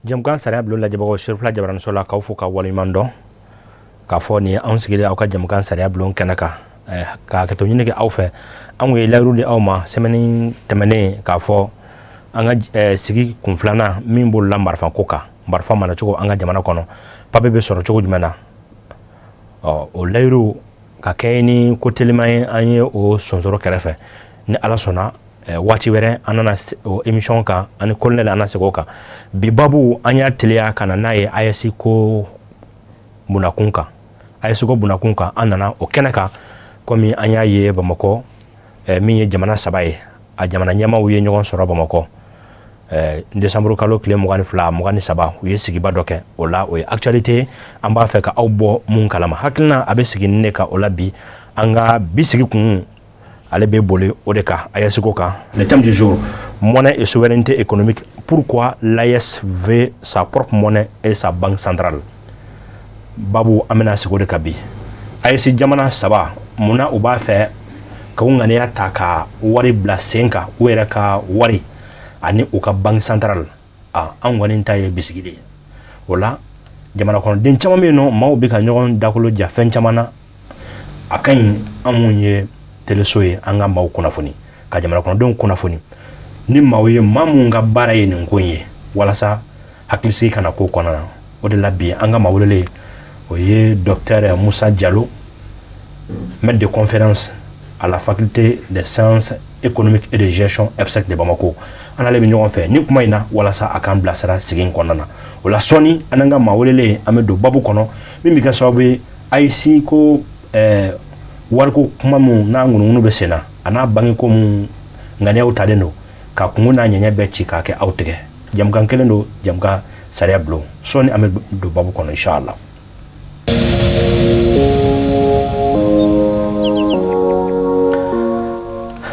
Jɛmukan sariya bulon lajɛbagaw, Serifula Jabaraniso la k'aw fo ka waleɲuman dɔn k'a fɔ nin ye anw sigilen aw ka jɛmukan sariya bulon kɛnɛ kan, ka hakɛto ɲini kɛ aw fɛ. Anw ye layiru di aw ma semaine tɛmɛnen k'a fɔ an ka sigi kun filanan min bolila marifako kan, marifa maracogo an ka jamana kɔnɔ, papier bɛ sɔrɔ cogo jumɛn na. Ɔ, o layiru ka kɛ ni ko teliman ye, an ye o sonsoro kɛrɛfɛ. Ni Ala sɔnna, waati wɛrɛ an nana o émission kan ani colonel, an na segin o kan. Bi babu, an y'a teliya ka na n'a ye AES ko bunakun kan. AES ko bunakun kan, an nana o kɛnɛ kan komi an y'a ye Bamakɔ, min ye jamana saba ye, a jamana ɲɛmaaw ye ɲɔgɔn sɔrɔ Bamakɔ décembre kalo tile 22, 23. U ye sigiba dɔ kɛ o la. O ye actualité, an b'a fɛ ka aw bɔ mun kalama. Hakilina a bɛ sigi ne kan o la bi. An ka bi sigi kun, ale bɛ boli o de kan, AES ko kan. Le thème du jour: monnaie et souveraineté économique, pourquoi l'AES veut sa propre monnaie et sa banque centrale. Babu, an bɛna sigi o de kan bi. AES jamana saba, munna u b'a fɛ ka u ŋaniya ta ka wari bila sen kan, u yɛrɛ ka wari ani u ka banque centrale? A an kɔni ta ye bisigi de ye o la. Jamana kɔnɔden caman bɛ yen nɔ, maaw bɛ ka ɲɔgɔn dakolo ja fɛn caman na. A ka ɲi, an mun ye teleso ye, an ka maaw kunnafoni, ka jamana kɔnɔdenw kunnafoni ni maaw ye, maa mun ka baara ye nin ko in ye, walasa hakilisigi kana ko kɔnɔna na. O de la bi, an ka maa welelen, o ye docteur Musa Jalo, maître de conférence à la faculté des sciences économiques et de gestion, EPSEC de Bamako. An n'ale bɛ ɲɔgɔn fɛ ni kuma in na walasa a k'an bilasira sigi in kɔnɔna na. O la sɔɔni, an n'an ka maa welelen, an bɛ don babu kɔnɔ min bɛ kɛ sababu ye AES ko wariko kuma min n'a ŋunuŋunu bɛ sen na, a n'a bangeko mun ŋaniyaw talen don ka kungo n'a ɲɛɲɛ bɛɛ ci k'a kɛ aw tigɛ. Jamukan kelen don, jamukan sariya bulon. Sɔɔni an bɛ don babu kɔnɔ, inshallah.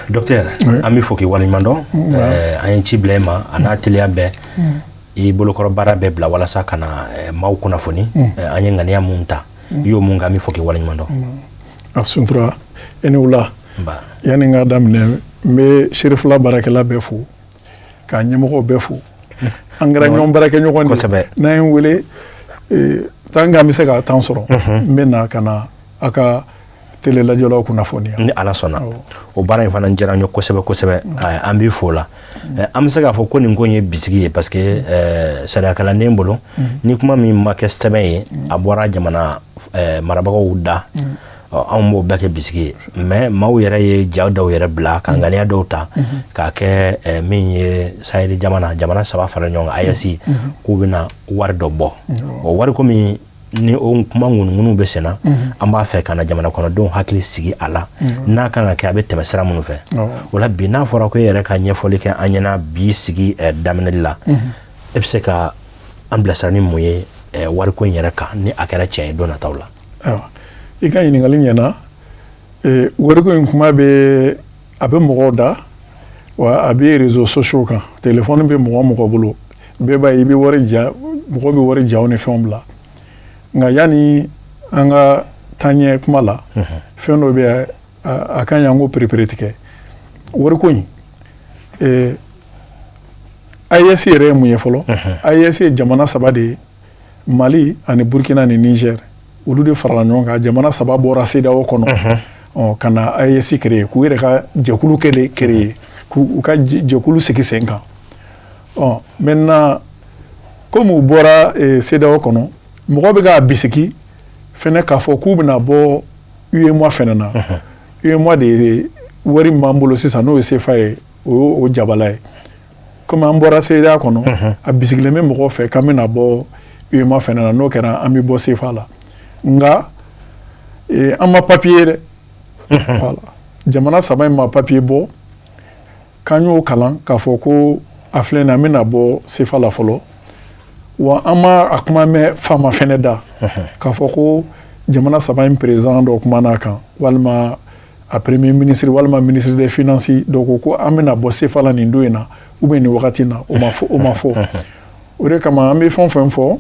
Docteur, an bɛ fɔ k'i waleɲuman dɔn. An ye ci bila i ma, a n'a teliya bɛɛ, i bolokɔrɔ baara bɛɛ bila walasa ka na maaw kunnafoni. An ye ŋaniya mun ta, i y'o mun kɛ, an bɛ fɔ k'i waleɲuman dɔn. A suntura, i ni wula. Yanni n ka daminɛ, n bɛ Serifula baarakɛla bɛɛ fo, k'a ɲɛmɔgɔw bɛɛ fo. An kɛra ɲɔgɔn baarakɛɲɔgɔn de. N'an ye n wele, tant qu'an bɛ se ka temps sɔrɔ, n bɛ na ka na a ka télé lajɛlaw kunnafoniya. Ni Ala sɔnna, o baara in fana diyara n ye kosɛbɛ kosɛbɛ, an b'i fo la. An bɛ se k'a fɔ ko nin ko in ye bisigi ye, parce que sariyakalanden bolo, ni kuma min ma kɛ sɛbɛn ye, a bɔra jamana marabagaw da, anw b'o bɛɛ kɛ bisigi ye. Mais maaw yɛrɛ ye ja dɔw yɛrɛ bila ka ŋaniya dɔw ta k'a kɛ min ye Sahel jamana saba fara ɲɔgɔn kan, AES, k'u bɛna wari dɔ bɔ. O wari ko min ni o kuma ŋunuŋunu bɛ senna, an b'a fɛ ka na jamana kɔnɔdenw hakili sigi a la, n'a kan ka kɛ, a bɛ tɛmɛ sira minnu fɛ. O la bi, n'a fɔra ko e yɛrɛ ka ɲɛfɔli kɛ an ɲɛna bi sigi daminɛli la, e bɛ se ka an bilasira ni mun ye wariko in yɛrɛ kan, ni a kɛra tiɲɛ ye don nataw la? Ayiwa, i ka ɲininkali ɲɛna. Wariko in kuma bɛ, a bɛ mɔgɔw da wa, a bɛ réseaux sociaux kan. Téléphone bɛ mɔgɔ mɔgɔ bolo, bɛɛ b'a ye, i bɛ wari ja, mɔgɔ bɛ wari jaw ni fɛnw bila. Nka yanni an ka taa ɲɛ kuma la, fɛn dɔ bɛ, a ka ɲi an k'o perepere tigɛ. Wariko in, AES yɛrɛ ye mun ye fɔlɔ? AES ye jamana saba de ye, Mali ani Burkina ni Niger. Olu de farala ɲɔgɔn kan. Jamana saba bɔra CEDEAO kɔnɔ ka na AES créer, k'u yɛrɛ ka jɛkulu kelen créer, k'u ka jɛkulu sigi sen kan. Ɔ, maintenant, komi u bɔra CEDEAO kɔnɔ, mɔgɔ bɛ k'a bisigi fɛnɛ k'a fɔ k'u bɛna bɔ UEMOA fɛnɛ na. UEMOA de ye wari min b'an bolo sisan, n'o ye CFA ye, o y'o jabala ye. Komi an bɔra CEDEAO kɔnɔ, a bisigilen bɛ mɔgɔw fɛ k'an bɛna bɔ UEMOA fɛnɛ na. N'o kɛra, an bɛ bɔ CFA la. Nka an ma papier dɛ. Voilà, jamana saba in ma papier bɔ k'an y'o kalan k'a fɔ ko a filɛ nin, an bɛna bɔ CFA la fɔlɔ. Wa an ma a kuma mɛn faama fɛnɛ da k'a fɔ ko jamana saba in président dɔ kumana a kan, walima a premier ministre, walima ministre des finances dɔ ko ko an bɛna bɔ CFA la nin don in na ou bien nin wagati in na. O ma fɔ, o ma fɔ. O de kama, an bɛ fɛn o fɛn fɔ,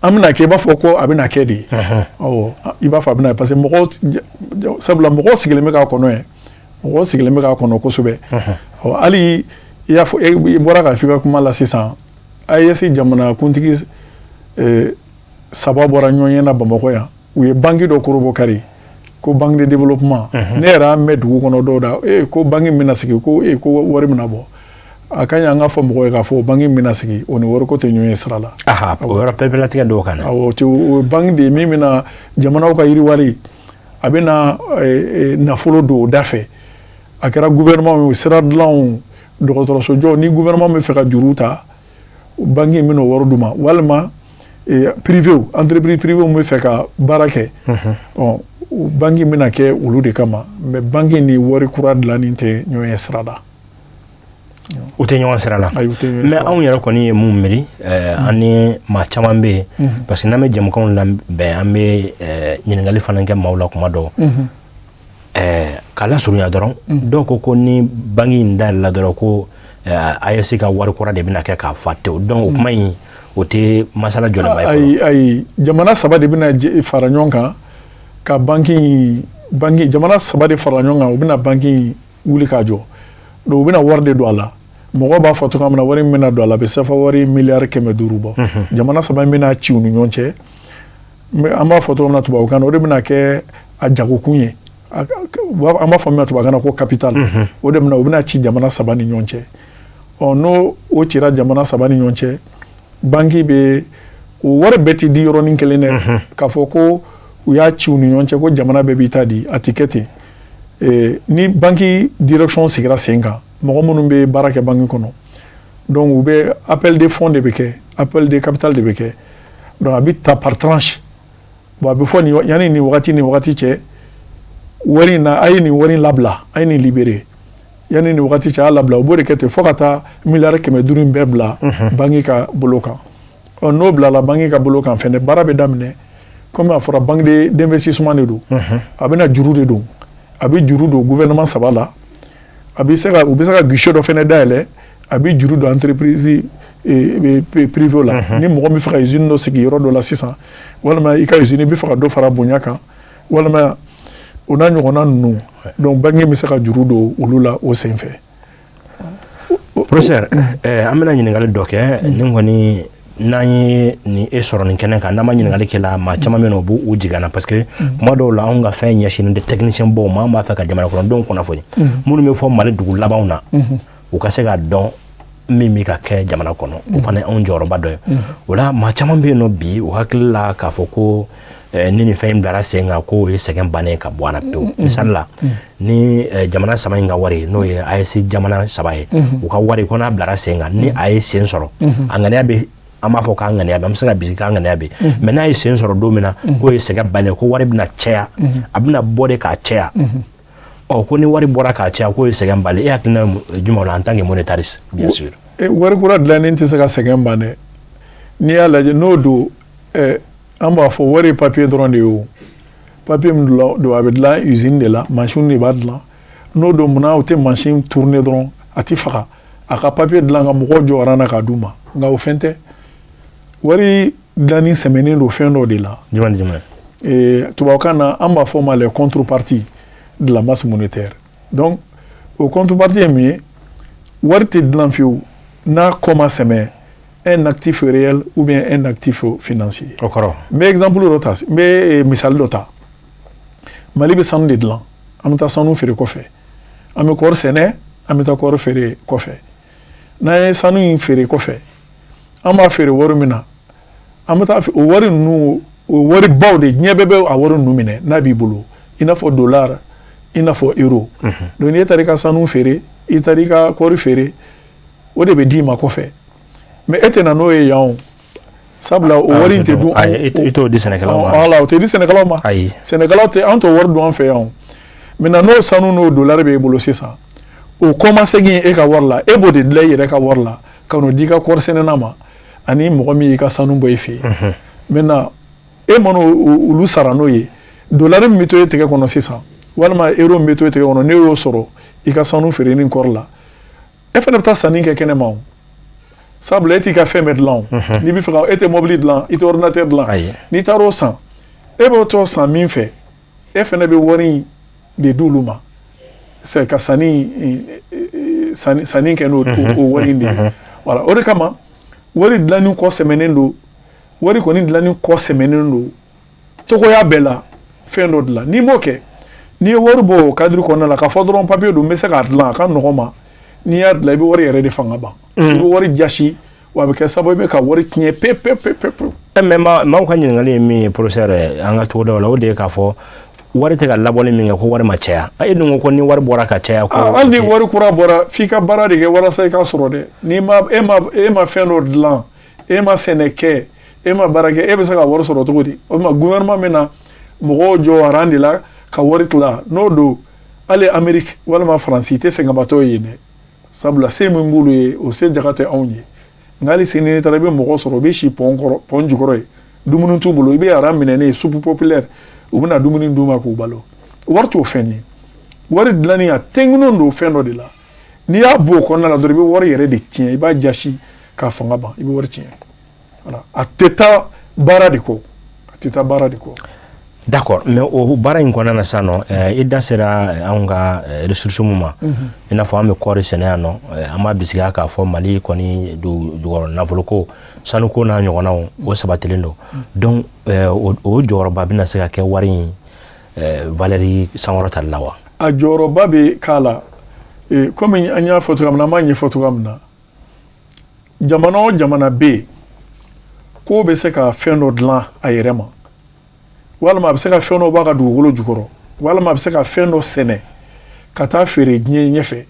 an bɛna kɛ i b'a fɔ ko a bɛna kɛ de. Awɔ, i b'a fɔ a bɛna, parce que mɔgɔw, sabula mɔgɔw sigilen bɛ k'a kɔnɔ ye, mɔgɔw sigilen bɛ k'a kɔnɔ kosɛbɛ. Hali i y'a fɔ, i bɔra k'a fɔ i ka kuma la sisan. AES jamanakuntigi saba bɔra ɲɔgɔn na Bamakɔ yan, u ye banque dɔ korobɔ kari ko banque de développement. Ne yɛrɛ y'a mɛn dugu kɔnɔ dɔw da ko banque min bɛna sigi, ko ko wari bɛna bɔ. A ka ɲi an ka fɔ mɔgɔw ye k'a fɔ banque min bɛna sigi, o ni wariko tɛ ɲɔgɔn ye sira la. O yɔrɔ pereperelatigɛ dɔw kan. Awɔ, o banque de ye min bɛna jamanaw ka yiriwali, a bɛna nafolo don o da fɛ. A kɛra gouvernement ye, sira dilan o, dɔgɔtɔrɔso jɔ, ni gouvernement bɛ fɛ ka juru ta, banque in bɛna o wari d'u ma, walima privé, entreprise privée bɛ fɛ ka baara kɛ, ɔ banque bɛna kɛ olu de kama. Mais banque ni wari kura dilanni tɛ ɲɔgɔn ye sira la. U tɛ ɲɔgɔn sira la. Ayi, u tɛ ɲɔgɔn Mais sira la. anw yɛrɛ kɔni ye mun miiri, an ni maa caman bɛ yen, parce que n'an bɛ jɛmukanw labɛn, an bɛ ɲininkali fana kɛ maaw la kuma dɔw, k'a lasurunya dɔrɔn. Dɔw ko ko ni banque in dayɛlɛla dɔrɔn, ko AES ka wari kura de bɛna kɛ k'a fa tewu. Donc o kuma in, o tɛ masala jɔlenba ye fɔlɔ. Ayi, ayi, jamana saba de bɛna fara ɲɔgɔn kan ka banque in, banque jamana saba de fara ɲɔgɔn kan, u bɛna banque in wuli k'a jɔ. Donc u bɛna wari de don a la. Mɔgɔw b'a fɔ cogoya min na, wari min bɛna don a la, a bɛ CFA wari miliyari 500 bɔ. Jamana saba in bɛna ci u ni ɲɔgɔn cɛ. An b'a fɔ cogo min na tubabukan na, o de bɛna kɛ a jagokun ye. An b'a fɔ min ma tubabukan na ko capital, o de bɛna, o bɛna ci jamana saba ni ɲɔgɔn cɛ. Ɔ n'o o cira jamana saba ni ɲɔgɔn cɛ, banque bɛ o wari bɛɛ ti di yɔrɔnin kelen dɛ. K'a fɔ ko u y'a ci u ni ɲɔgɔn cɛ ko jamana bɛɛ b'i ta di, a ti kɛ ten. Ni banque direction sigira sen kan, mɔgɔ minnu bɛ baara kɛ banque kɔnɔ, donc u bɛ appel de fonds de bɛ kɛ, appel de capital de bɛ kɛ. Donc a bɛ ta par tranche. Bon, a bɛ fɔ nin yanni nin wagati ni wagati cɛ, wari in na, a ye nin wari in labila, a ye nin libéré yanni nin wagati cɛ, a y'a labila. U b'o de kɛ ten fo ka taa miliyari 500 in bɛɛ bila banque ka bolo kan. Ɔ n'o bilala banque ka bolo kan fɛnɛ, baara bɛ daminɛ. Komi a fɔra banque d'investissement de don, a bɛna juru de don, a bɛ juru don gouvernement saba la. A bɛ se ka, u bɛ se ka guichet dɔ fɛnɛ dayɛlɛ, a bɛ juru don entreprise privée la. Ni mɔgɔ min bɛ fɛ ka usine dɔ sigi yɔrɔ dɔ la sisan, walima i ka usine bɛ fɛ ka dɔ fara bonya kan, walima o n'a ɲɔgɔnna ninnu, donc banque bɛ se ka juru don olu la o senfɛ. Professeur, an bɛna ɲininkali dɔ kɛ. Nin kɔni, n'an ye nin e sɔrɔ nin kɛnɛ kan, n'an ma ɲininkali kɛ la, maa caman bɛ yen nɔ, u b'u jigin an na, parce que kuma dɔw la, anw ka fɛn ɲɛsinnen tɛ technicien baw ma. An b'a fɛ ka jamana kɔnɔdenw kunnafoni minnu bɛ fɔ Mali dugu labanw na, u ka se k'a dɔn min bɛ ka kɛ jamana kɔnɔ. O fana ye anw jɔyɔrɔba dɔ ye o la. Maa caman bɛ yen nɔ bi, u hakili la k'a fɔ ko ni nin fɛn in bilara sen kan, k'o ye sɛgɛn bannen ka bɔ a la pewu. Misali la, ni jamana saba in ka wari, n'o ye AES jamana saba ye, u ka wari ko n'a bilara sen kan, ni a ye sen sɔrɔ, a ŋaniya bɛ, an b'a fɔ k'an ŋaniya bɛ, an bɛ se ka bisigi k'an ŋaniya bɛ, mais n'a ye sen sɔrɔ don min na, k'o ye sɛgɛn bannen, ko wari bɛna caya, a bɛna bɔ de k'a caya. Ɔ ko ni wari bɔra k'a caya, k'o ye sɛgɛn bali. E hakilina ye jumɛn o la, en tant que monétariste, bien sûr? Wari kura dilannen tɛ se ka sɛgɛn ban dɛ. N'i y'a lajɛ, n'o don, an b'a fɔ wari ye papier dɔrɔn de ye. O papier min don, a bɛ dilan usine de la, machine de b'a dilan. N'o don, munna u tɛ machine tourner dɔrɔn, a ti faga, a ka papier dilan ka mɔgɔw jɔ rang na k'a d'u ma? Nka o fɛn tɛ. Wari dilanni sɛmɛnen don fɛn dɔ de la. Jumɛn ni jumɛn? Tubabukan na, an b'a fɔ o ma les contreparties de la masse monétaire. Donc o contrepartie ye mun ye? Wari tɛ dilan fiyewu n'a kɔ ma sɛmɛ un actif réel ou bien un actif financier. O kɔrɔ? N bɛ exemple dɔ ta, n bɛ misali dɔ ta. Mali bɛ sanu de dilan, an bɛ taa sanu feere kɔfɛ. An bɛ kɔɔri sɛnɛ, an bɛ taa kɔɔri feere kɔfɛ. N'an ye sanu in feere kɔfɛ, an b'a feere wari min na, an bɛ taa o wari ninnu, o wari baw de, diɲɛ bɛɛ bɛ a wari ninnu minɛ n'a b'i bolo, i n'a fɔ dollar, i n'a fɔ euro. Donc n'i taara i ka sanu feere, i taara i ka kɔɔri feere, o de bɛ d'i ma kɔfɛ. Mais e tɛ na n'o ye yan o, sabula o wari in tɛ dun. I t'o di sɛnɛkɛlaw ma. Voilà, o tɛ di sɛnɛkɛlaw ma. Ayi. Sɛnɛkɛlaw tɛ, an t'o wari dun an fɛ yan o. Maintenant, n'o sanu n'o dollar b'e bolo sisan, o kɔmasegin e ka wari la, e b'o de dilan i yɛrɛ ka wari la ka n'o di i ka kɔɔri sɛnɛna ma, ani mɔgɔ min y'i ka sanu bɔ i fɛ yen. Maintenant, e mana olu sara n'o ye, dollar min bɛ to e tɛgɛ kɔnɔ sisan, walima euro min bɛ to e tɛgɛ kɔnɔ, n'e y'o sɔrɔ i ka sanu feere ni kɔɔri la, e fana bɛ taa sanni kɛ kɛnɛma o, sabula e t'i ka fɛn bɛɛ dilan o. N'i bɛ fɛ ka, e tɛ mobili dilan, i tɛ ordinateur dilan. N'i taara o san, e b'o t'o san min fɛ, e fana bɛ wari in de d'olu ma, c'est ka sanni kɛ n'o o wari in de ye. Voilà, o de kama Wari dilanni kɔ sɛmɛnen don, wari kɔni dilanni kɔ sɛmɛnen don togoya bɛɛ la. Fɛn dɔ dilan, n'i m'o kɛ, n'i ye wari bɔ o cadre kɔnɔna la, k'a fɔ dɔrɔn papier don, n bɛ se k'a dilan, a ka nɔgɔn ma, n'i y'a dilan, i bɛ wari yɛrɛ de fanga ban, i bɛ wari jasi, wa a bɛ kɛ sababu ye ka wari tiɲɛ pe pe pe pe pe. Mais maaw ka ɲininkali ye min ye, professeur, an ka togodaw la, o de ye k'a fɔ wari tɛ ka labɔli min kɛ, ko wari ma caya. E dun ko ko ni wari bɔra ka caya ko Hali ni wari kura bɔra, f'i ka baara de kɛ walasa i ka sɔrɔ dɛ. N'i ma e ma fɛn dɔ dilan, e ma sɛnɛ kɛ, e ma baara kɛ, e bɛ se ka wari sɔrɔ cogo di? O tuma gouvernement bɛ na mɔgɔw jɔ rang de la ka wari tila. N'o don, hali Amérique walima Faransi, i tɛ sɛgɛnbatɔ ye yen dɛ, sabula se min b'olu ye, o se jaga tɛ anw ye. Nka hali sini n'i taara, i bɛ mɔgɔ sɔrɔ, u bɛ si pont kɔrɔ, pont jukɔrɔ yen, dumuni t'u bolo, i bɛ rang minɛnen ye, soupe populaire, u bɛna dumuni d'u ma k'u balo. Wari t'o fɛn ye. Wari dilanni, a tɛnkunnen don fɛn dɔ de la. N'i y'a bɔ o kɔnɔna la dɔrɔn, i bɛ wari yɛrɛ de tiɲɛ, i b'a jasi k'a fanga ban, i bɛ wari tiɲɛ. Voilà, a tɛ taa baara de kɔ, a tɛ taa baara de kɔ. D'accord, mais o baara in kɔnɔna na sisan nɔ, i da sera anw ka ressources mun ma, i n'a fɔ an bɛ kɔɔri sɛnɛ yan nɔ, an b'a bisigiya k'a fɔ Mali kɔni jukɔrɔ nafoloko, sanuko n'a ɲɔgɔnnaw, o sabatilen don. Donc o jɔyɔrɔba bɛna se ka kɛ wari in valeur sankɔrɔtali la wa? A jɔyɔrɔba bɛ k'a la. Komi an y'a fɔ cogoya min na, an b'a ɲɛfɔ cogoya min na, jamana o jamana bɛ yen k'o bɛ se ka fɛn dɔ dilan a yɛrɛ ma, walima a bɛ se ka fɛn dɔ b'a ka dugukolo jukɔrɔ, walima a bɛ se ka fɛn dɔ sɛnɛ ka taa feere diɲɛ ɲɛfɛ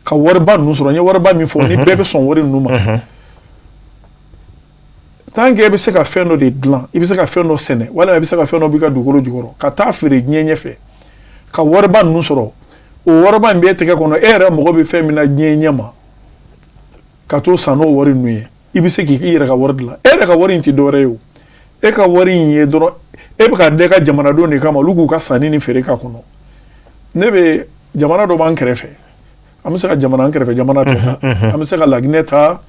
ka wariba ninnu sɔrɔ. N ye wariba min fɔ, ni bɛɛ bɛ sɔn wari ninnu ma, tant que e bɛ se ka fɛn dɔ de dilan, i bɛ se ka fɛn dɔ sɛnɛ, walima i bɛ se ka fɛn dɔ b'i ka dugukolo jukɔrɔ ka taa feere diɲɛ ɲɛfɛ ka wariba ninnu sɔrɔ, o wariba in b'e tɛgɛ kɔnɔ, e yɛrɛ mago bɛ fɛn min na diɲɛ ɲɛ ma, ka t'o san n'o wari ninnu ye, i bɛ se k'i yɛrɛ ka wari dilan. E yɛrɛ ka wari in tɛ dɔwɛrɛ ye o, e ka wari in ye dɔrɔn e bɛ ka da i ka jamanadenw de kama, olu k'u ka sanni ni feere k'a kɔnɔ. Ne bɛ jamana dɔ b'an kɛrɛfɛ, an bɛ se ka jamana an kɛrɛfɛ jamana bɛɛ ta, an bɛ se ka Laginɛ ta,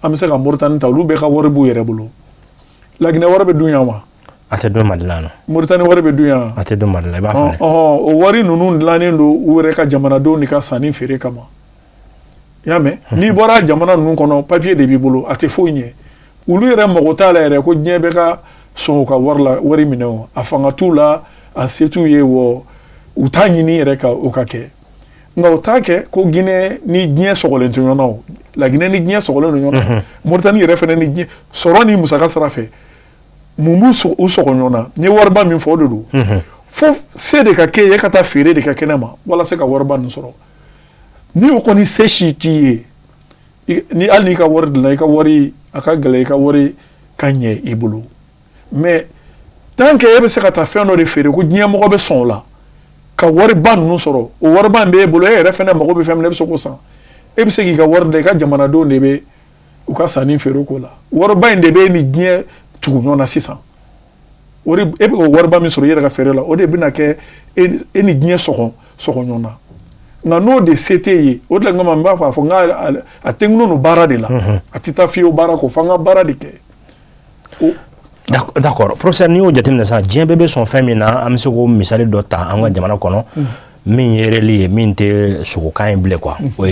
an bɛ se ka Moritani ta, olu bɛɛ ka wari b'u yɛrɛ bolo. Laginɛ wari bɛ dun yan wa? A tɛ dun Mali la nɔ. Moritani wari bɛ dun yan? A tɛ dun Mali la, i b'a falen. O wari ninnu dilannen don u yɛrɛ ka jamanadenw de ka sanni feere kama. I y'a mɛn, n'i bɔra jamana ninnu kɔnɔ, papier de b'i bolo, a tɛ foyi ɲɛ. Olu yɛrɛ mago t'a la yɛrɛ ko diɲɛ bɛ ka sɔn u ka wari la, wari minɛ o, a fanga t'u la, a se t'u ye, wɔ u t'a ɲini yɛrɛ ka o ka kɛ. Nka o t'a kɛ ko Ginɛ ni diɲɛ sɔgɔlen tɛ ɲɔgɔn na. O Laginɛ ni diɲɛ sɔgɔlen don ɲɔgɔn na, Moritani yɛrɛ fana ni diɲɛ sɔrɔ ni musaka sira fɛ, mun b'u u sɔgɔ ɲɔgɔn na? N ye wariba min fɔ, o de don. Fo se de ka kɛ ye ka taa feere de kɛ kɛnɛ ma walasa ka wariba nin sɔrɔ. Ni o kɔni se si t'i ye, ni hali n'i ka wari dilan, i ka wari a ka gɛlɛn i ka wari ka ɲɛ i bolo. Mais tant que e bɛ se ka taa fɛn dɔ de feere ko diɲɛ mɔgɔ bɛ sɔn o la ka wariba ninnu sɔrɔ, o wariba in b'e bolo, e yɛrɛ fɛnɛ mago bɛ fɛn min na, e bɛ se k'o san, e bɛ se k'i ka wari da, i ka jamanadenw de bɛ u ka sanni feere k'o la, wariba in de bɛ e ni diɲɛ tugu ɲɔgɔn na sisan. Wari e bɛ k'o wariba min sɔrɔ i yɛrɛ ka feere la, o de bɛna kɛ e ni diɲɛ sɔgɔ sɔgɔ ɲɔgɔn na. Nka n'o de se t'e ye, o de la n b'a fɔ a fɔ n k'a a tɛnkunnen don baara de la, a tɛ taa fiyewu baara kɔ, f'an ka baara de kɛ. D'accord, professeur, n'i y'o jateminɛ sisan, diɲɛ bɛɛ bɛ sɔn fɛn min na, an bɛ se k'o misali dɔ ta an ka jamana kɔnɔ min ye réel ye, min tɛ sogokan ye bilen quoi, o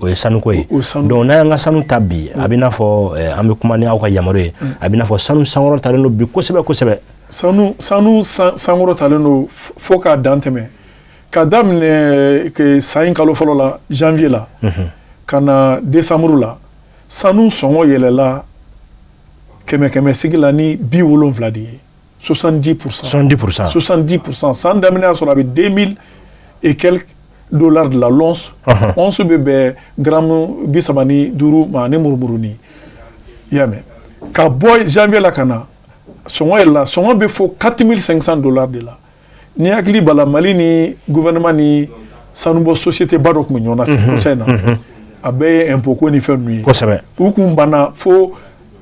ye sanuko ye. Donc n'an y'an ka sanu ta bi, a bɛ n'a fɔ an bɛ kuma ni aw ka yamaru ye, a bɛ n'a fɔ sanu sankɔrɔtalen don bi kosɛbɛ kosɛbɛ. Sanu sankɔrɔtalen don fo k'a dan tɛmɛ. Ka daminɛ san in kalo fɔlɔ la, janvier la, ka na décembre la, sanu sɔngɔ yɛlɛla kɛmɛ kɛmɛ sigi la ni 70 de ye, 70%. 70%. 70%. San daminɛ y'a sɔrɔ a bɛ 2000 et quelques dollars de la l'once. Once bɛ bɛn gramme 35 ma ani murumuruni, i y'a mɛn. Ka bɔ janvier la ka na, sɔngɔ yɛlɛla, sɔngɔ bɛ fo 4500 dollars de la. Ni hakili b'a la, Mali ni gouvernement ni sanubɔ société ba dɔ tun bɛ ɲɔgɔn na kɔsa in na, a bɛɛ ye impôt ko ni fɛn ninnu ye. U kun banna fo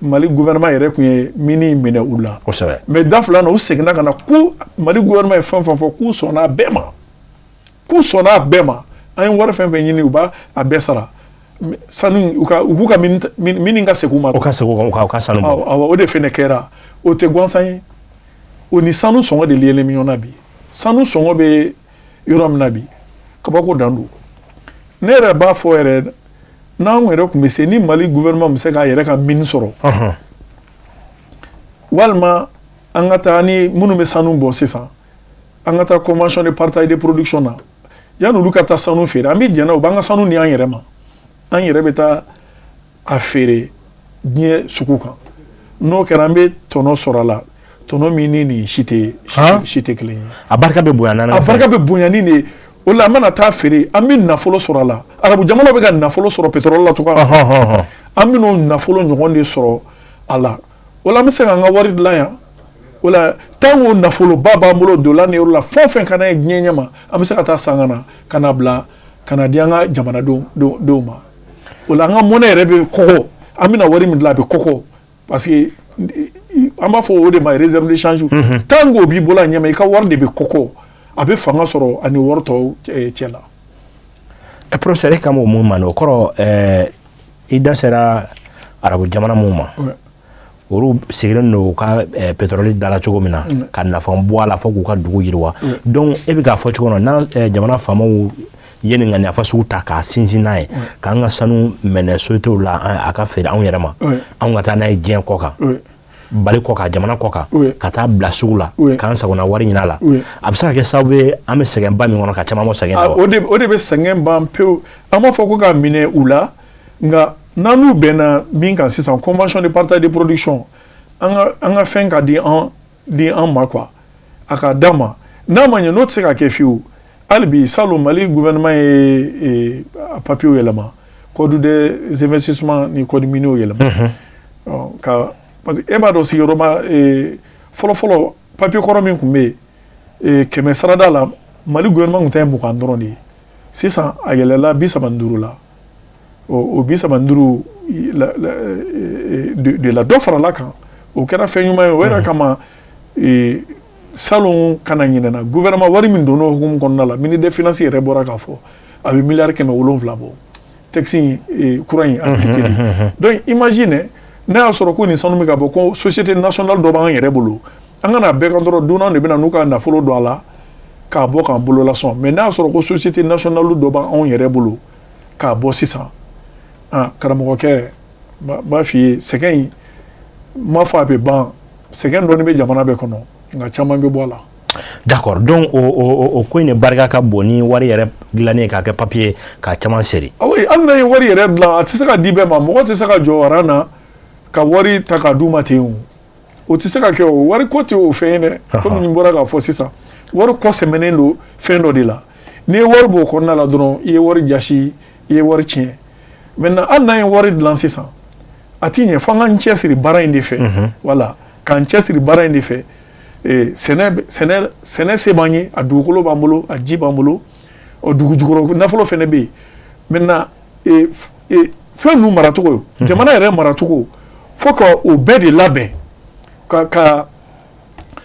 Mali gouvernement yɛrɛ tun ye mine minɛ u la. Mais da fila na, u seginna ka na ko Mali gouvernement ye fɛn fɛn fɔ, k'u sɔnna a bɛɛ ma, k'u sɔnna a bɛɛ ma. An ye wari fɛn fɛn ɲini, u b'a a bɛɛ sara. Sanu u ka u k'u ka mine ka segin u ma. U ka segin u ka sanu bɔ. Awɔ, o de fɛnɛ kɛra. O tɛ gansan ye, o ni sanu sɔngɔ de liélen bɛ ɲɔgɔn na bi. Sanu sɔngɔ bɛ yɔrɔ min na bi, kabako dan don. Ne yɛrɛ b'a fɔ yɛrɛ, N'anw yɛrɛ tun bɛ se, ni Mali gouvernement bɛ se k'a yɛrɛ ka mine sɔrɔ, walima an ka taa ni minnu bɛ sanu bɔ sisan, an ka taa convention de partage de production na, yanni olu ka taa sanu feere, an bɛ jɛn n'a, u b'an ka sanu di an yɛrɛ ma, an yɛrɛ bɛ taa a feere diɲɛ sugu kan. N'o kɛra, an bɛ tɔnɔ sɔrɔ a la, tɔnɔ min ni nin si tɛ kelen ye. A barika bɛ bonya. A barika bɛ bonya ni nin ye. O la, an mana taa feere, an bɛ nafolo sɔrɔ a la. Arabu jamanaw bɛ ka nafolo sɔrɔ pétrole la cogoya min, an bɛ n'o nafolo ɲɔgɔn de sɔrɔ a la. O la, an bɛ se k'an ka wari dilan yan. O la, tant que nafoloba b'an bolo dollar ni euro la, fɛn o fɛn ka d'an ye diɲɛ ɲɛma, an bɛ se ka taa san ka na, ka na bila, ka na di an ka jamanadenw denw ma. O la, an ka monnaie yɛrɛ bɛ kɔgɔ. An bɛna wari min dilan, a bɛ kɔgɔ, parce que an b'a fɔ o de ma réserve de change. Tant que o b'i bolo a ɲɛma, i ka wari de bɛ kɔgɔ, a bɛ fanga sɔrɔ ani wari tɔw cɛ la. Professeur, e kan b'o mun ma? O kɔrɔ, i da sera arabu jamana mun ma, olu sigilen don u ka pétrole da la cogo min na ka nafa bɔ a la fo k'u ka dugu yiriwa. Donc e bɛ k'a fɔ cogo min na, n'a jamana faamaw ye nin ŋaniya sugu ta k'a sinsin n'a ye, k'an ka sanu minɛ sociétés la, a ka feere anw yɛrɛ ma, anw ka taa n'a ye diɲɛ kɔ kan, bali kɔ kan, jamana kɔ kan, ka taa bila sugu la, k'an sagona wari ɲini a la, a bɛ se ka kɛ sababu ye an bɛ sɛgɛnba min kɔnɔ, ka caman bɔ sɛgɛn na. O de bɛ sɛgɛn ban pewu. An b'a fɔ ko k'a minɛ u la, nka n'an n'u bɛnna min kan sisan, convention de partage de production, an ka fɛn ka di an ma quoi, a ka d'an ma. N'a ma ɲɛ, n'o tɛ se ka kɛ fiyewu. Hali bi, salon, Mali gouvernement ye a papier yɛlɛma, code des investissements ni code minier yɛlɛma ka, parce que e b'a dɔn, sigiyɔrɔma fɔlɔ fɔlɔ, papier kɔrɔ min tun bɛ yen, 100 sarada la, Mali gouvernement tun ta ye 20 dɔrɔn de ye. Sisan a yɛlɛla 35 la. O 35 de la, dɔ farala kan. O kɛra fɛn ɲuman ye. O yɛrɛ kama, salon kana ɲinɛna, gouvernement wari min donna o hukumu kɔnɔna la, ministre des Finances yɛrɛ bɔra k'a fɔ, a bɛ miliyari 700 bɔ, texte in kura in appliqué. Donc imagine n'a y'a sɔrɔ ko nin sanu bɛ ka bɔ, ko société nationale dɔ b'an yɛrɛ bolo, an kana bɛɛ kan dɔrɔn, dunan de bɛna n'u ka nafolo don a la k'a bɔ k'an bolo lasɔn. Mais n'a y'a sɔrɔ ko société nationale dɔ b'anw yɛrɛ bolo k'a bɔ sisan, ah, karamɔgɔkɛ, n b'a f'i ye, sɛgɛn in, n m'a fɔ a bɛ ban, sɛgɛn dɔɔni bɛ jamana bɛɛ kɔnɔ, nka caman bɛ bɔ a la. D'accord. Donc o ko in de barika ka bon ni wari yɛrɛ dilannen k'a kɛ papier k'a caman seri. Ah oui, hali n'an ye wari yɛrɛ dilan, a tɛ se ka di bɛɛ ma. Mɔgɔ tɛ se ka jɔ rang na ka wari ta k'a d'u ma ten. O tɛ se ka kɛ. O wari ko tɛ o fɛn ye dɛ. Komi n bɔra k'a fɔ sisan, wari kɔ sɛmɛnen don fɛn dɔ de la. N'i ye wari bɔ o kɔnɔna la dɔrɔn, i ye wari jasi, i ye wari tiɲɛ. Maintenant, hali n'an ye wari dilan sisan, a ti ɲɛ, fo an k'an cɛsiri baara in de fɛ. Voilà, k'an cɛsiri baara in de fɛ. Sɛnɛ se b'an ye, a dugukolo b'an bolo, a ji b'an bolo, ɔ, dugu jukɔrɔ nafolo fɛnɛ bɛ yen. Maintenant, fɛn ninnu maracogo, jamana yɛrɛ maracogo, fo ka o bɛɛ de labɛn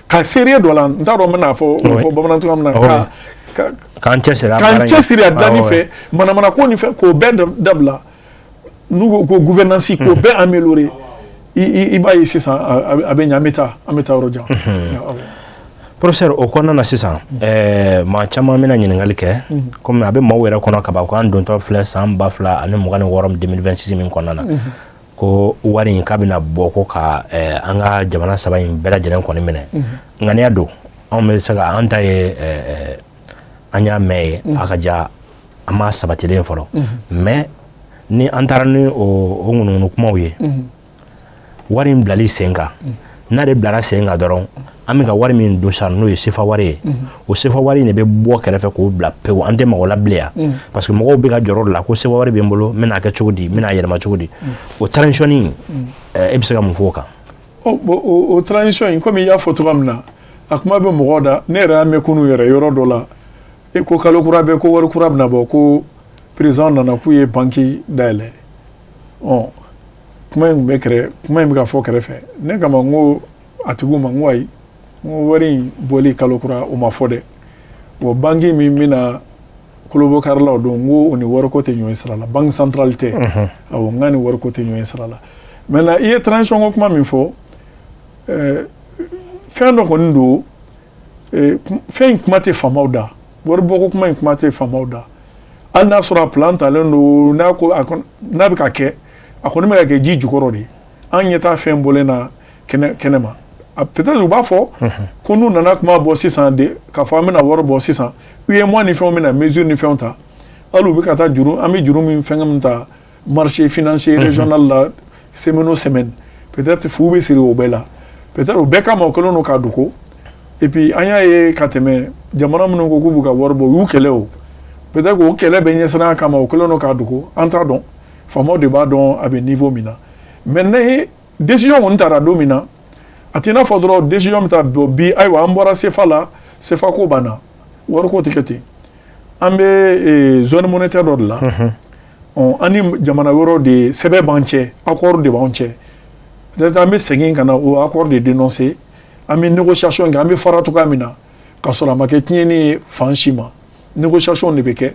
ka seere dɔ la. N t'a dɔn n bɛna fɔ bamanankan cogoya min na, ka k'an cɛsiri. K'an cɛsiri a dilanni fɛ, manamana ko ni fɛn, k'o bɛɛ dabila. N'u ko ko gouvernance, k'o bɛɛ améliorer, i b'a ye sisan a bɛ ɲɛ, an bɛ taa yɔrɔ jan. Professeur, o kɔnɔna na sisan, maa caman bɛna ɲininkali kɛ, komi a bɛ maaw yɛrɛ kɔnɔ kaban ko an dontɔ filɛ san 2026, 2026 min kɔnɔna na, ko wari in k'a bɛna bɔ ko ka an ka jamana saba in bɛɛ lajɛlen kɔni minɛ. Ŋaniya don, anw bɛ se ka an ta ye, an y'a mɛn ye, a ka ja, an m'a sabatilen fɔlɔ. Mais ni an taara ni o ŋunuŋunu kumaw ye, wari in bilali sen kan, n'ale bilara sen kan dɔrɔn, an bɛ ka wari min dun sisan, n'o ye sefa wari ye, o sefa wari in de bɛ bɔ kɛrɛfɛ k'o bila pewu, an tɛ mɔgɔ la bilen yan, parce que mɔgɔw bɛ ka jɔrɔ de la ko sefa wari bɛ n bolo, n bɛna kɛ cogo di, n bɛna yɛlɛma cogo di? O transition in, e bɛ se ka mun fɔ o kan? O transition in, komi i y'a fɔ cogoya min na, a kuma bɛ mɔgɔw da. Ne yɛrɛ y'a mɛn kunun yɛrɛ yɔrɔ dɔ la, e ko kalo kura bɛ, ko wari kura bɛna bɔ, ko président nana k'u ye banki dayɛlɛ. Ɔ, kuma in tun bɛ kɛrɛ, kuma in bɛ ka fɔ kɛrɛfɛ. Ne kama, n ko a tigiw ma, n ko ayi, n ko wari in bɔli kalo kura, o ma fɔ dɛ. Wa banki min bɛna kolobɔkarilaw don, n ko o ni wariko tɛ ɲɔgɔn sira la, banque centrale tɛ. Awɔ, n k'a ni wariko tɛ ɲɔgɔn sira la. Maintenant, i ye transition ko kuma min fɔ, fɛn dɔ kɔni don, fɛn in kuma tɛ faamaw da, wari bɔko kuma in kuma tɛ faamaw da. Hali n'a sɔrɔ a plan talen don, n'a ko n'a bɛ ka kɛ, a kɔni bɛ ka kɛ ji jukɔrɔ de. An ɲɛ t'a fɛn bɔlen na kɛnɛ ma. Peut-être u b'a fɔ ko n'u nana kuma bɔ sisan de, k'a fɔ an bɛna wari bɔ sisan, UEMOA ni fɛnw bɛna mesure ni fɛnw ta. Hali u bɛ ka taa juru, an bɛ juru min fɛngɛ min ta marché financier régional la semaine o semaine, peut-être fu bɛ siri o bɛɛ la. Peut-être o bɛɛ kama o kɛlen don k'a dogo. Et puis an y'a ye ka tɛmɛ, jamana minnu ko k'u b'u ka wari bɔ, u y'u kɛlɛ o. Peut-être o kɛlɛ bɛ ɲɛsiran kama, o kɛlen don k'a dogo. An t'a dɔn, faamaw de b'a dɔn a bɛ niveau min na. Mais ne décision kɔni taara don min na, a t'i n'a fɔ dɔrɔn décision bɛ taa bɔ bi, ayiwa, an bɔra CFA la, CFA ko banna. Wariko tɛ kɛ ten. An bɛ zone monétaire dɔ de la. An ni jamana wɛrɛw de sɛbɛn b'an cɛ, accord de b'an cɛ. Peut-être an bɛ segin ka na o accord de dénoncer, an bɛ négociation kɛ, an bɛ fara cogoya min na ka sɔrɔ a ma kɛ tiɲɛni ye fan si ma. Négociation de bɛ kɛ.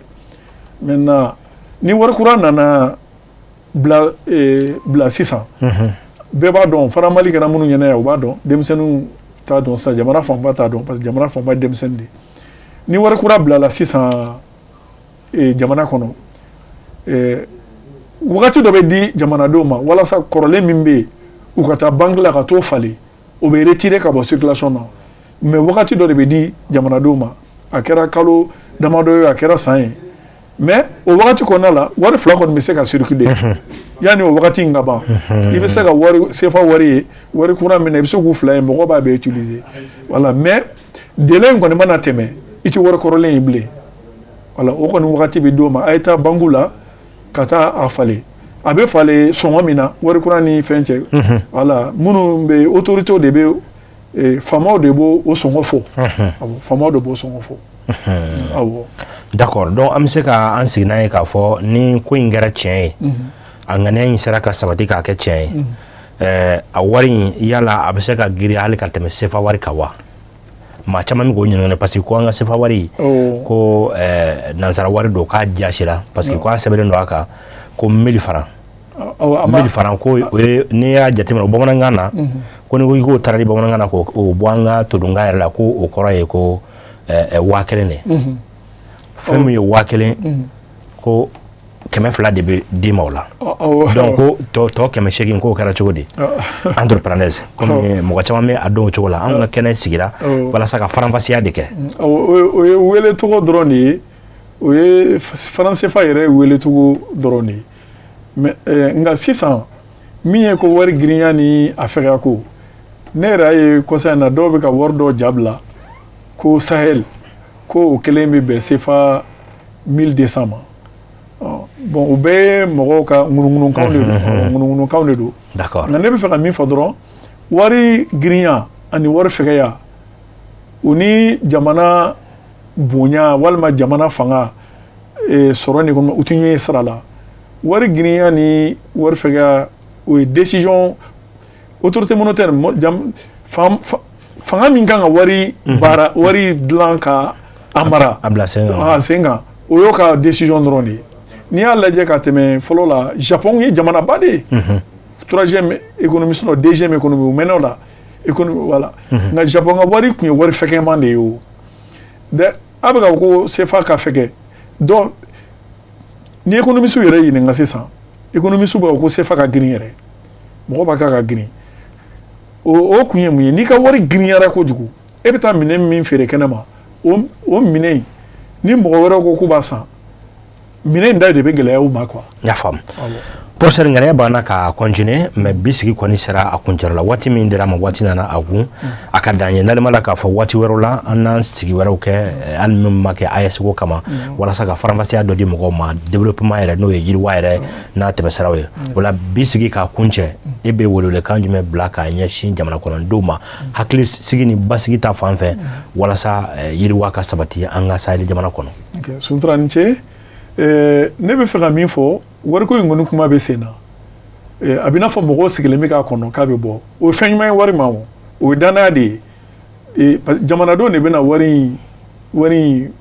Maintenant, ni wari kura nana bila sisan, bɛɛ b'a dɔn, Fara Mali kɛra minnu ɲɛna yan, u b'a dɔn. Denmisɛnninw t'a dɔn sisan, jamana fanba t'a dɔn, parce que jamana fanba ye denmisɛnnin de ye. Ni wari kura bilala sisan jamana kɔnɔ, wagati dɔ bɛ di jamanadenw ma walasa kɔrɔlen min bɛ yen, u ka taa banque la ka t'o falen, o bɛ retirer ka bɔ circulation na. Mais wagati dɔ de bɛ di jamanadenw ma, a kɛra kalo damadɔ ye, a kɛra san ye. Mais o wagati kɔnɔna la, wari fila kɔni bɛ se ka circuler. Yanni o wagati in ka ban, i bɛ se ka wari CFA wari ye, wari kura min na, i bɛ se k'u fila ye, mɔgɔw b'a bɛɛ utiliser, voilà. Mais délai in kɔni mana tɛmɛ, i tɛ wari kɔrɔlen ye bilen, voilà. O kɔni wagati bɛ d'o ma, a ye taa banque la ka taa a falen. A bɛ falen sɔngɔ min na, wari kura ni fɛn cɛ, voilà, minnu bɛ autorités de bɛ, faamaw de b'o o sɔngɔ fɔ. Awɔ, faamaw de b'o sɔngɔ fɔ, awɔ. D'accord. Donc an bɛ se ka an sigi n'a ye k'a fɔ ni ko in kɛra tiɲɛ ye, a ŋaniya in sera ka sabati k'a kɛ tiɲɛ ye, a wari in, yala a bɛ se ka girinya hali ka tɛmɛ CFA wari kan wa? Maa caman bɛ k'o ɲininka, parce que ko an ka CFA wari, ko nansara wari don, k'a jasira, parce que k'a sɛbɛnnen don a kan ko 1000 francs, 1000 francs. Ko o ye, n'i y'a jateminɛ o bamanankan na, ko ni ko i k'o traduit bamanankan na, k'o bɔ an ka todunkan yɛrɛ la, ko o kɔrɔ ye ko 1000 de. Fɛn min ye 1000, ko 200 de bɛ d'i ma o la. Donc ko tɔ 800, k'o kɛra cogo di? Entre parenthèses, komi mɔgɔ caman bɛ a dɔn o cogo la, anw ka kɛnɛ sigira walasa ka faranfasiya de kɛ. O ye wele tɔgɔ dɔrɔn de ye, o ye franc CFA yɛrɛ wele cogo dɔrɔn de ye. Mais nka sisan, min ye ko wari girinya ni a fɛgɛya ko, ne yɛrɛ y'a ye kɔsa in na, dɔw bɛ ka wari dɔw ja bila ko Sahel, ko o kelen bɛ bɛn CFA 1200 ma. Bon, o bɛɛ ye mɔgɔw ka ŋunuŋunukanw de don, ŋunuŋunukanw de don. Nka ne bɛ fɛ ka min fɔ dɔrɔn, wari girinya ani wari fɛgɛya, o ni jamana bonya walima jamana fanga sɔrɔ ni kɔnɔ, u tɛ ɲɔgɔn ye sira la. Wari girinya ni wari fɛgɛya, o ye décision autorité monétaire, fanga min kan ka wari baara, wari dilan ka a mara, a bila sen kan, a sen kan, o y'o ka décision dɔrɔn de ye. N'i y'a lajɛ ka tɛmɛ fɔlɔ la, Japon ye jamanaba de ye, troisième économie, sinon deuxième économie, u mɛnna o la économie, voilà. Nka Japon ka wari tun ye wari fɛgɛnman de ye. O dɛ, a bɛ ka fɔ ko CFA ka fɛgɛ. Donc ni économiste yɛrɛ ɲininka sisan, économiste b'a fɔ ko CFA ka girin yɛrɛ, mɔgɔ b'a k'a ka girin. O kun ye mun ye? N'i ka wari girinyara kojugu, e bɛ taa minɛn min feere kɛnɛ ma, o minɛn in, ni mɔgɔ wɛrɛw ko k'u b'a san, minɛn in da de bɛ gɛlɛya u ma, quoi. N y'a faamu, professeur. Ŋaniya banna ka continuer, mais bi sigi kɔni sera a kuncɛyɔrɔ la. Waati min dira a ma, waati nana a kun, a ka d'an ye n'ale la k'a fɔ waati wɛrɛw la, an n'an sigi wɛrɛw kɛ, hali min ma kɛ AES ko kama, walasa ka faranfasiya dɔ di mɔgɔw ma, développement yɛrɛ, n'o ye yiriwa yɛrɛ n'a tɛmɛsiraw ye. O la, bi sigi k'a kuncɛ, e bɛ welewelekan jumɛn bila k'a ɲɛsin jamana kɔnɔdenw ma, hakili sigi ni basigi ta fan fɛ, walasa yiriwa ka sabati an ka Sahel jamana kɔnɔ? Suntura, ni ce. Ne bɛ fɛ ka min fɔ, wariko in kɔni kuma bɛ sen na, a bɛ n'a fɔ mɔgɔw sigilen bɛ k'a kɔnɔ k'a bɛ bɔ. O ye fɛn ɲuman ye wari ma, o o ye danaya de ye. Jamanadenw de bɛna wari in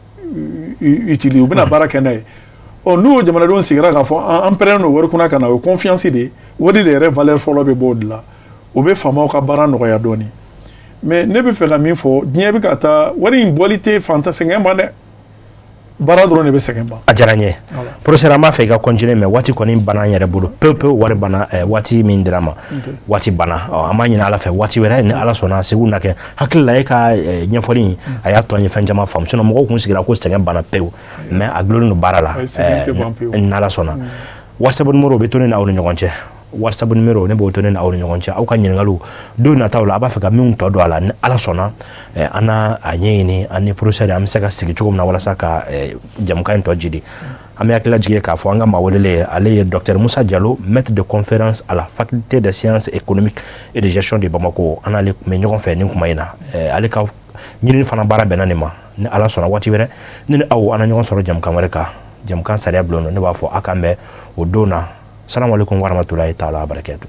utiliser, u bɛna baara kɛ n'a ye. Ɔ, n'o jamanadenw sigira k'a fɔ an pɛrɛnnen don wari kunna ka na, o ye confiance de ye. Wari de yɛrɛ valeur fɔlɔ bɛ bɔ o de la, o bɛ faamaw ka baara nɔgɔya dɔɔnin. Mais ne bɛ fɛ ka min fɔ, diɲɛ bɛ ka taa, wari in bɔli tɛ fantan sɛgɛn ma dɛ. Baara dɔrɔn de bɛ sɛgɛn ban. A diyara n ye, professeur. An b'a fɛ i ka continuer, mais waati kɔni banna an yɛrɛ bolo pewu pewu. Wari banna, waati min dira ma, waati banna. An b'a ɲini Ala fɛ, waati wɛrɛ, ni Ala sɔnna, segu na kɛ. Hakili la, e ka ɲɛfɔli in, a y'a to an ye fɛn caman faamu. Sinon mɔgɔw kun sigira ko sɛgɛn banna pewu, mais a dulonnen don baara la. N'Ala sɔnna, WhatsApp numéro bɛ to ne n'aw ni ɲɔgɔn cɛ. WhatsApp numéro, ne b'o to ne n'aw ni ɲɔgɔn cɛ. Aw ka ɲininkaliw don nataw la, a b'a fɛ ka min tɔ don a la, ni Ala sɔnna, an n'a a ɲɛɲini, an ni professeur an bɛ se ka sigi cogo min na walasa ka jamukan in tɔ jidi. An bɛ hakili jigin k'a fɔ an ka maa welelen, ale ye docteur Musa Jalo, maître de conférence à la faculté des sciences économiques et de gestion de Bamako. An n'ale tun bɛ ɲɔgɔn fɛ nin kuma in na. Ale ka ɲinini fana baara bɛnna nin ma. Ni Ala sɔnna, waati wɛrɛ, ne ni aw, an na ɲɔgɔn sɔrɔ jamukan wɛrɛ kan, jamukan Sariya Bulon. Ne b'a fɔ a k'an bɛn o don na. Salamu aleykum warahmatulahi taala wabarakatuh.